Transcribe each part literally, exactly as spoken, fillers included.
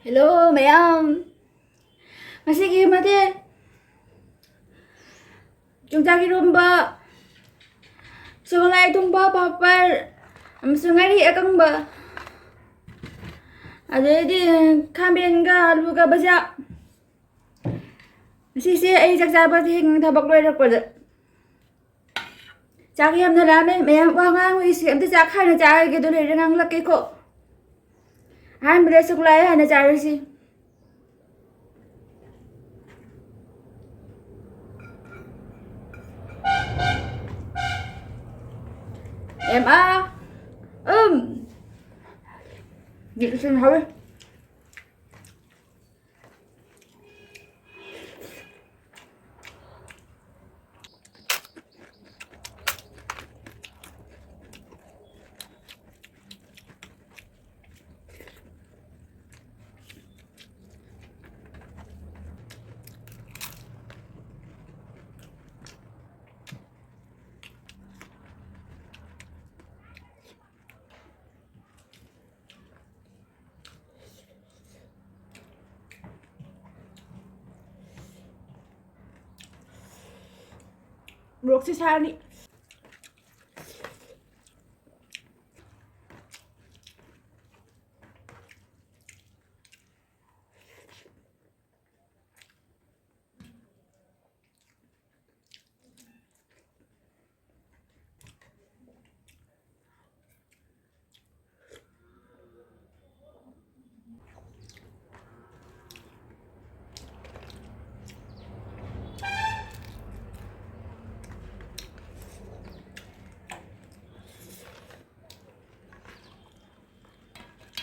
Hello ꯃꯌꯥꯝ, ꯉꯁꯤꯒꯤ ꯃꯊꯦꯜ ꯌꯣꯡꯆꯥꯛ ꯏꯔꯣꯝꯕ, ꯁꯒꯣꯜ ꯍꯋꯥꯏ ꯊꯣꯡꯕ, ꯄꯥꯄꯔ ꯑꯃꯁꯨꯡ ꯉꯥꯔꯤ ꯑꯀꯪꯕ, ꯑꯗꯩꯗꯤ ꯈꯥꯃꯦꯟꯒ ꯑꯂꯨꯒ ꯕꯖꯤꯌꯥ꯫ ꯉꯁꯤꯁꯦ ꯑꯩ ꯆꯥꯛ ꯆꯥꯕ ꯊꯦꯡꯉꯦ, ꯊꯕꯛ ꯂꯣꯏꯔꯛꯄꯗ꯫ ꯆꯥꯛ ꯌꯥꯝꯅ ꯂꯥꯝꯃꯦ꯫ ꯃꯌꯥꯝ ꯋꯥ ꯉꯥꯡꯉꯣꯏꯁꯦ, ꯑꯝꯇ ꯆꯥꯛ ꯍꯥꯟꯅ ꯆꯥꯔꯒꯦ, ꯑꯗꯨ ꯂꯣꯏꯔ ꯉꯥꯡꯂꯛꯀꯦꯀꯣ꯫ ꯑꯍꯥꯟꯕꯗ ꯁꯨꯛꯂꯥꯏ ꯍꯥꯟꯅ ꯆꯥꯔꯁꯤ꯫ ꯑꯦꯝ ꯑꯥ ꯎꯝ ꯌꯦꯛꯁꯤꯟ ꯍꯧꯔꯦ꯫ ꯃꯣꯔꯣꯛꯁꯤ ꯁꯥꯔꯅꯤ꯫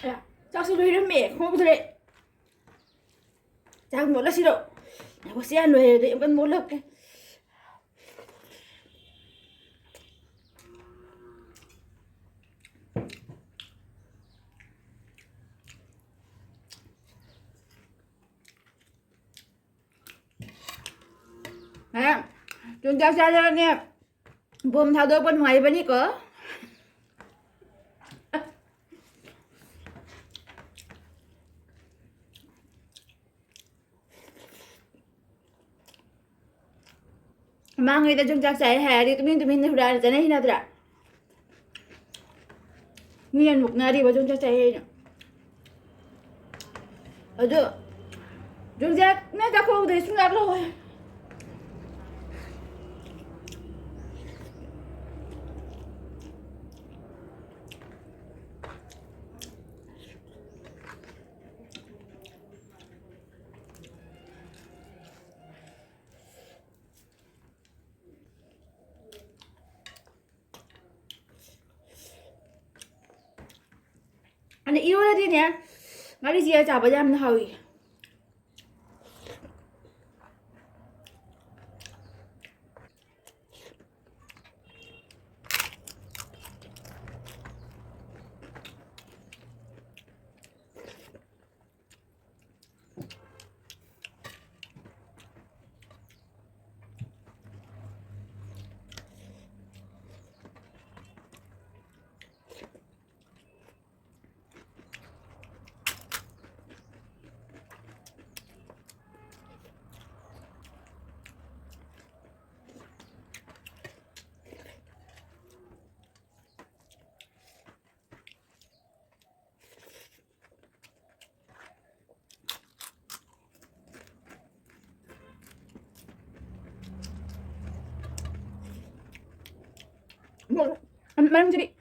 ꯑꯌꯥ, ꯆꯥꯛꯁꯨ ꯂꯣꯏꯔꯝꯃꯦ, ꯈꯪꯍꯧꯗ꯭ꯔꯦ꯫ ꯆꯥꯛ ꯃꯣꯠꯂꯁꯤꯔꯣ? ꯉꯥꯏꯈꯣ, ꯁꯤ ꯍꯥꯟꯅ ꯂꯣꯏꯔꯗꯤ ꯑꯃꯨꯛꯀ ꯃꯣꯠꯂꯛꯀꯦ꯫ ꯉꯔꯥꯡ ꯆꯨꯖꯥꯛ ꯆꯥꯗꯅꯅꯦ, ꯕꯣꯝ ꯊꯥꯗꯣꯛꯄ ꯅꯨꯡꯉꯥꯏꯕꯅꯤꯀꯣ꯫ ꯃꯥꯡꯉꯩꯗ ꯌꯣꯡꯆꯥꯛ ꯆꯥꯏ ꯍꯥꯏꯔꯗꯤ ꯇꯨꯃꯤꯟ ꯇꯨꯃꯤꯟꯅ ꯍꯨꯔꯥꯟ ꯆꯥꯅꯩ ꯅꯠꯇ꯭ꯔꯥ? ꯃꯤꯅ ꯅꯣꯛꯅꯔꯤꯕ ꯌꯣꯡꯆꯥꯛ ꯆꯥꯏ ꯍꯥꯏꯅ꯫ ꯑꯗꯨ ꯌꯣꯡꯆꯥꯛꯅ ꯆꯥꯛꯀꯧꯕꯗ ꯁꯨꯡꯂꯥꯛ ꯂꯥꯛꯑꯣꯏ꯫ ꯑꯗ ꯏꯔꯣꯜꯂꯗꯤꯅꯦ, ꯉꯥꯔꯤꯁꯤꯒ ꯆꯥꯕꯗ ꯌꯥꯝꯅ ꯍꯥꯎꯏ꯫ ꯃꯔꯝꯁꯤꯗꯤ꯫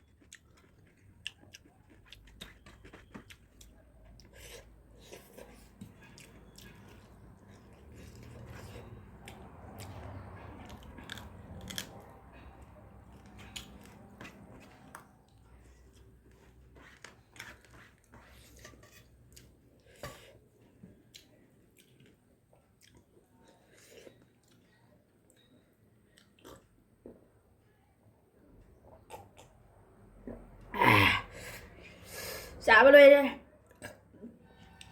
ꯆꯥꯕ ꯂꯣꯏꯔꯦ꯫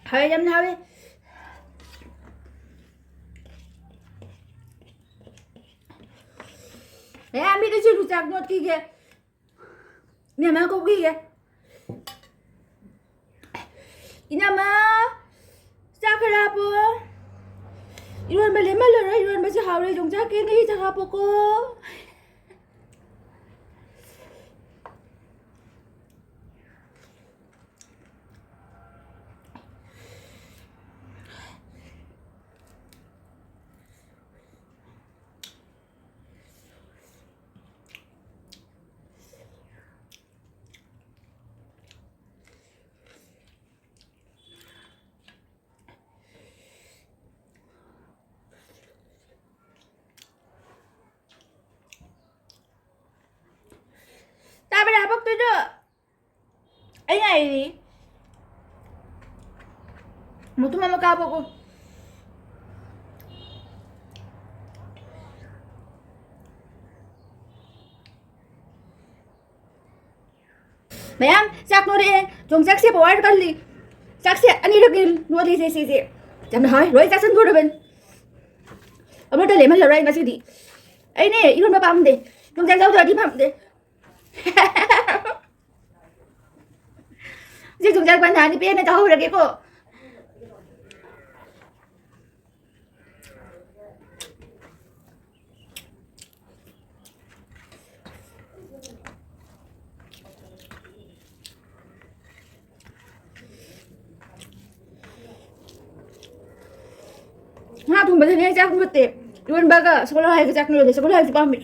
ꯍꯥꯎꯋꯦ, ꯌꯥꯝꯅ ꯍꯥꯎꯋꯦ꯫ ꯃꯌꯥꯝ ꯃꯤꯗ ꯁꯤꯕꯨ ꯆꯥꯛ ꯅꯣꯠꯈꯤꯒꯦ꯫ ꯏꯅꯝꯃ ꯀꯧꯈꯤꯒꯦ꯫ ꯏꯅꯝꯃ, ꯆꯥꯛ ꯈꯔ ꯍꯥꯞꯄꯣ꯫ ꯏꯔꯣꯟꯕ ꯂꯦꯝꯍꯜꯂꯔꯣꯏ, ꯏꯔꯣꯟꯕꯁꯦ ꯍꯥꯎꯔꯦ꯫ ꯌꯣꯡꯆꯥꯛ ꯀꯦꯟꯗ ꯍꯤꯗ ꯍꯥꯞꯄꯣꯀꯣ꯫ ꯇꯥꯕ꯭ꯔꯥ ꯍꯥꯄꯛꯇꯣꯏꯗꯣ? ꯑꯩ ꯉꯥꯏꯔꯤ꯫ ꯃꯇꯨꯝ ꯑꯃ ꯀꯥꯄꯛꯑꯣ꯫ ꯃꯌꯥꯝ ꯆꯥꯛ ꯅꯣꯔꯛꯑꯦ꯫ ꯌꯣꯡꯆꯥꯛꯁꯦ ꯄꯋꯥꯔ ꯀꯜꯂꯤ꯫ ꯆꯥꯛꯁꯦ ꯑꯅꯤꯔꯛꯅꯤ ꯅꯣꯠꯂꯤꯁꯦ ꯁꯤꯁꯦ꯫ ꯌꯥꯝꯅ ꯍꯥꯎꯋꯦ꯫ ꯂꯣꯏ ꯆꯥꯁꯟꯗꯣꯔꯕꯅꯤ꯫ ꯑꯃꯠꯇ ꯂꯦꯝꯍꯜꯂꯔꯣꯏ ꯉꯁꯤꯗꯤ꯫ ꯑꯩꯅꯦ ꯏꯔꯣꯟꯕ ꯄꯥꯝꯗꯦ꯫ ꯌꯣꯡꯆꯥꯛ ꯌꯥꯎꯗ꯭ꯔꯗꯤ ꯄꯥꯝꯗꯦ꯫ ꯍꯧꯖꯤꯛ ꯌꯣꯡꯆꯥꯛ ꯄꯟꯊꯥꯅꯤ ꯄꯦꯟꯅ ꯆꯥꯍꯧꯔꯒꯦꯀꯣ꯫ ꯉꯥ ꯊꯣꯡꯕꯗꯅꯦ ꯆꯥꯛ ꯐꯠꯇꯦ꯫ ꯏꯔꯣꯟꯕꯒ ꯁꯒꯣꯜ ꯍꯋꯥꯏꯒ ꯆꯥꯛ ꯂꯣꯜꯂꯦ꯫ ꯁꯒꯣꯜ ꯍꯋꯥꯏꯁꯨ ꯄꯥꯝꯃꯦ꯫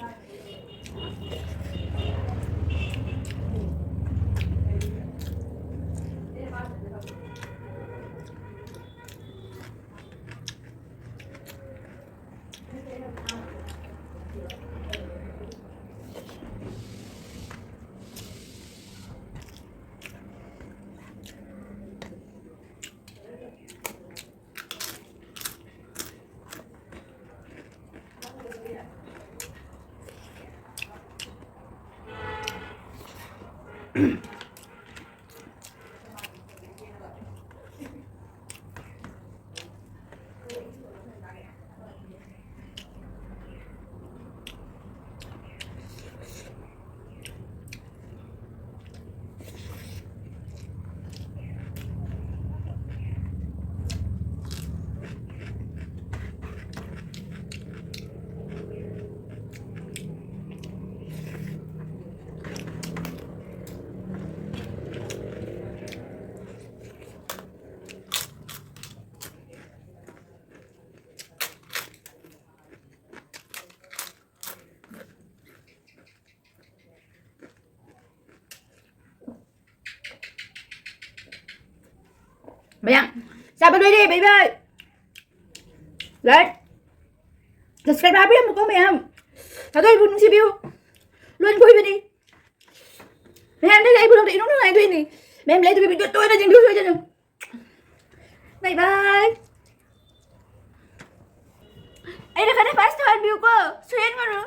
ꯃꯌꯥꯝ ꯆꯥꯕ ꯂꯣꯏꯔꯦ, ꯕꯥꯏ ꯕꯥꯏ꯫ ꯂꯥꯏꯛ, ꯁꯕꯁꯀ꯭ꯔꯥꯏꯕ ꯍꯥꯞꯄꯤꯔꯝꯃꯨꯀꯣ ꯃꯌꯥꯝ꯫ ꯊꯥꯗꯣꯏꯕꯨ ꯅꯨꯡꯁꯤꯕꯤꯌꯨ꯫ ꯂꯣꯟ ꯀꯣꯏꯕꯅꯤ꯫ ꯃꯌꯥꯝꯗꯒꯤ ꯑꯩ ꯕ꯭ꯂꯣꯛꯇ ꯏꯅꯨꯡ ꯅꯨꯡꯉꯥꯏꯗꯣꯏꯅꯤ꯫ ꯃꯌꯥꯝ ꯂꯩꯇꯕ ꯚꯤꯗꯤꯑꯣ ꯇꯣꯏꯅ ꯌꯦꯡꯕꯤꯌꯨ ꯁꯣꯏꯗꯅ꯫ ꯕꯥꯏ ꯕꯥꯏ꯫ ꯑꯩꯅ ꯈꯔ ꯐꯥꯁ ꯇꯧꯍꯟꯕꯤꯌꯨꯀꯣ꯫ ꯁꯣꯏꯍꯟꯒꯅꯨ꯫